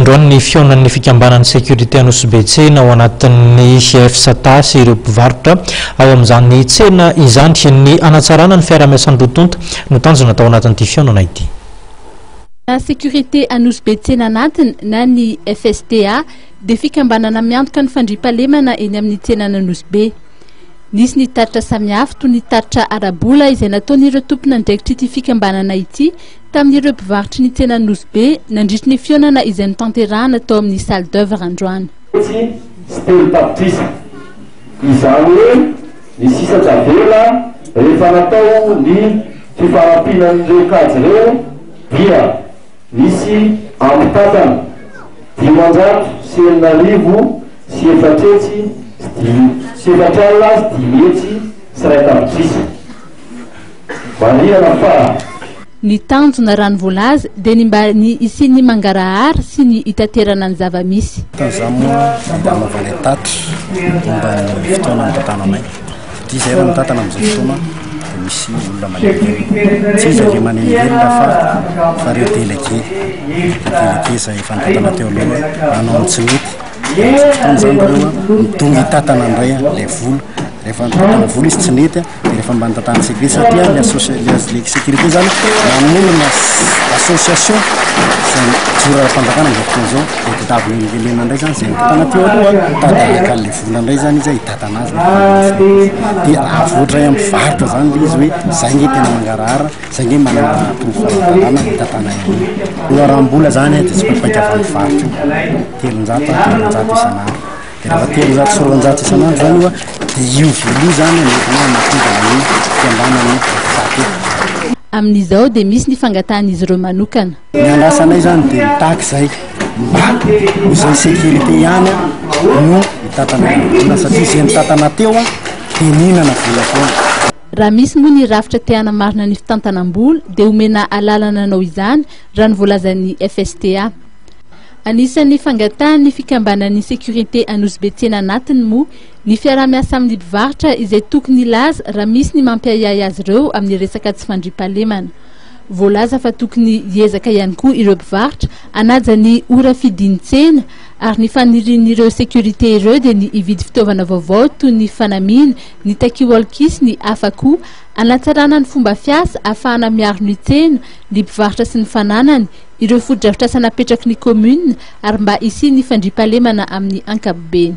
androany ny fihaonan'ny fikambanan'ny sécurité Anosibe Tsena ao anatin'ny FSTA sy ireo mpivarotra ao amin'izany tsena izany. Ny hanatsarana ny fiarahamiasan'ny roa tonta no tanjona tao anatin'ity fihaonana ity. Na Sécurité Anosibe Tsena Anatiny na ny FSTA dia fikambanana miantoka ny fandriampahalemana eny amin'ny tsenan'Anosibe. Nisy ny tatitra samihafa toy ny tatitra ara-bola izay nataon'ireo tompon'andraikitr'ity fikambanana ity tamin'ireo mpivarotry ny tsenan'i Nosy Be nandritry ny fihaonana izay notanterahana tao amin'ny salle d'oeuvre androany. 103 tapitrisa. Izany hoe ny sisa tavela rehefa natao ny fifanampinan'ireo kajy ireo dia nisy ampitatana 506 sy 405 tapitrisa. Marihana fa Ny tanjona, raha ny voalaza, dia ny mba ny hisian'ny mangarahara sy ny hitaterana ny zava-misy. Tamin'izaho moa dia anaovanay tatitra momba ny fotoana nitantananay satria izahay raha mitantana amin'izao fotoana dia misy olona manelingelina. Tsy iza ilay manelingelina fa ireo délégué, délégué izay efa nitantana teo aloha nanao ny tsy mety. Amin'izao fotoana izany ireo midongy hitantana indray ilay vola. Rehefa nitantana vola izy tsy nety dia rehefa mba nitantana sécurité satria ny associa- le sécurité zany manorina association izay mijoro ara-panjakana amin'izao fotoana izao, dia tadiavina helingelenina indray zany izay nitantana teo aloha, mitady haka an'ilay vola indray zany izy hitantana azy dia avoatra amin'ny mpivarotra zany ilay izy hoe zay nge tena mangarahara, zay nge manana porofo ara-dalàna hitantana io. Loharanom-bola zany dia tsy maipaika avy amin'ny mpivarotra io, 300 300 isan'andro. Dia rehefa 203 isan'andro zany io dia io vola io zany no entina hamatsivana ny fikambanan'ny FSAT. Amin'izao dia misy ny fangatahan'izy ireo manokana. Ny andrasanay zany dia mitaky izay mba ho izay sécurité ihany no hitantana ny vola satria izay nitantana teo dia nihinana vola foana. Raha misy moa ny rafitra te hanamarina ny fitantanam-bola dia omena alalana hanao izany raha ny voalazan'ny FSTA. Anisan'ny fangatahan'ny fikambanan'ny sécurité Anosibe Tsena Anatiny moa ny fiaraha-miasa amin'ny mpivarotra izay tokony hilaza raha misy ny mampiahiahy azy ireo amin'ny resaka tsy fandriampahalemana. Voalaza fa tokony hiezaka ihany koa ireo mpivarotra hanaja ny ora fidin'ny tsena ary ny fanirian'ireo sécurité ireo dia ny hividy fitaovana vaovao toy ny fanamiana, ny takiwalkie sy ny hafa koa hanatsarana ny fomba fiasa ahafahana miaro ny tsena, ny mpivarotra sy ny fananany, ireo fotodrafitrasa napetraky ny commune ary mba hisian'ny fandriampahalemana amin'ny ankapobeny.